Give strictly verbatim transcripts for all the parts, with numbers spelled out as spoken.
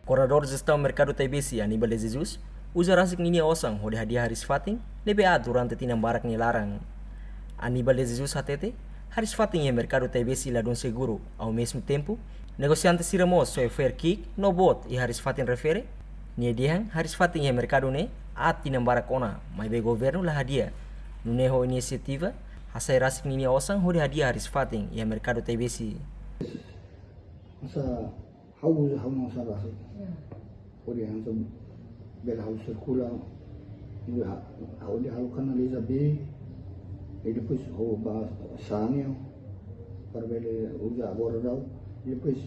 Koordenadór Jestaun Merkadu Taibesi, Aníbal de Jesus, uza rasik ninia osan hodi hadi'a hariis-fatin ne'ebé aat durante tinan barak nia laran. Aníbal de Jesus hatete, hariis-fatin iha merkadu Taibesi ladún seguru, ao mesmo tempo, negosiante sira mós soe fo'er ki'ik no boot iha hariis-fatin refere. Nia dehan hariis-fatin iha merkadu ne'e aat tinan barak ona, maibé governu la hadi'a. Nune'e ho inisiativa, hasai rasik ninia osan hodi hadi'a hariis-fatin iha merkadu Taibesi. Masa ha'u uza ha'u-nia osan rasik. Hodi hanesan bele halo sirkula, hodi ha-, hodi halo kanaliza bee, i depois ha'u ba saneia, para bele uza agora daudaun, i depois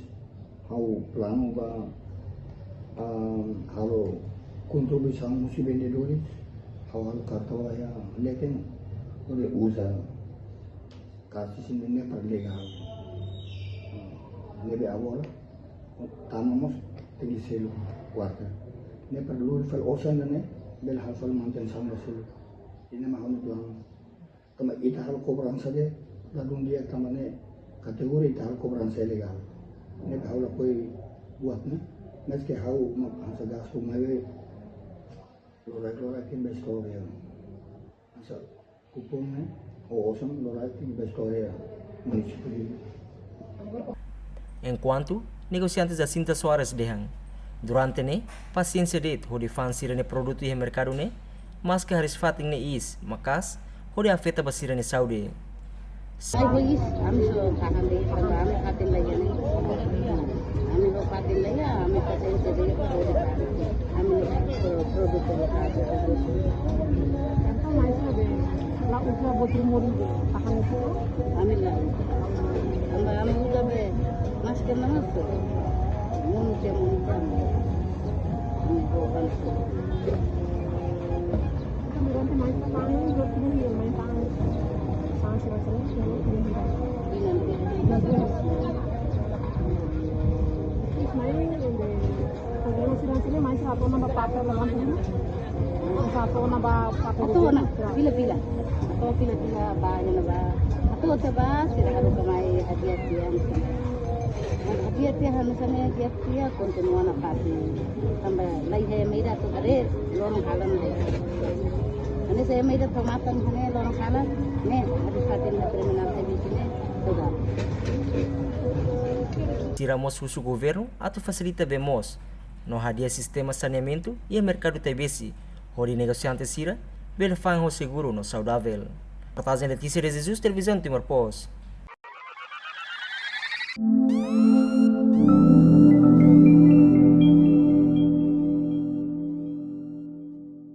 ha'u planu ba, ah, halo kontribuisaun husi vendedores, ha'u halo kartaun iha leten, hodi uza. Kazu sira ne'e para legál. Ne'ebé agora, tama mós tenke selu kuarta. Ne'e para lori fali osan ne'e, bele halo fali manutensaun ba selu. Ida-ne'e mak ha'u-nia planu. Tanba ita halo kobransa de'it, ladún di'ak tanba ne'e, kategoria ita halo kobransa ilegál. Ne'ebé ha'u lakohi buat ne'e, maske ha'u mak hanesan gastu, maibé loraik-loraik tenke ba istória. Hanesan kupon ne'e, ou osan loraik tenke ba istória munisípiu. Enkuantu, negosiante Jacinta Soares dehan, durante ne'e pasiénsia de'it hodi fa'an sira-nia produtu iha merkadu ne'e, maske hariis-fatin ne'e iis, maka'as hodi afeta ba sira-nia saúde. Ai, pois, ami só tahan de'it, tanba ami fatin la iha ne'e. Ami só fatin la iha, ami pasiénsia de'it, ami pro-, produtu lokál. Entaun, mais uma vez, la uza botir mori de tahan itu? Ami la uza. Tanba ami uza be, masker na masker. Monu te monu te. Ami só fatin. Durante mais tangan, durante minggu, mais tangan. Tangan sira-sira, sira, sira, sira. Terus main, ende, problema sira-sira, mais sira, atu ona ba papel, la mampu. Atu ona ba papel. Atu ona, fila-fila. Atu fila-fila, ba, iha ne'ebá. Atu, atu ba, sira haruka mai, hadi'a tiha. Hadi'a tiha, hanesan ne'e, hadi'a tiha, kontinua nafatin. Tanba la iha ema ida atu haree loron kalan de'it. Hanesan ema ida tau matan hanesan loron kalan, ne'e, hariis-fatin iha terminál Taibesi ne'e, toda. Sira mós husu governu atu fasilita bee moos no hadi'a sistema saneamentu iha merkadu Taibesi, hodi negosiante sira bele fa'an ho seguru no saudavel. Reportajen Letícia de Jesus, Televizaun Timor Post.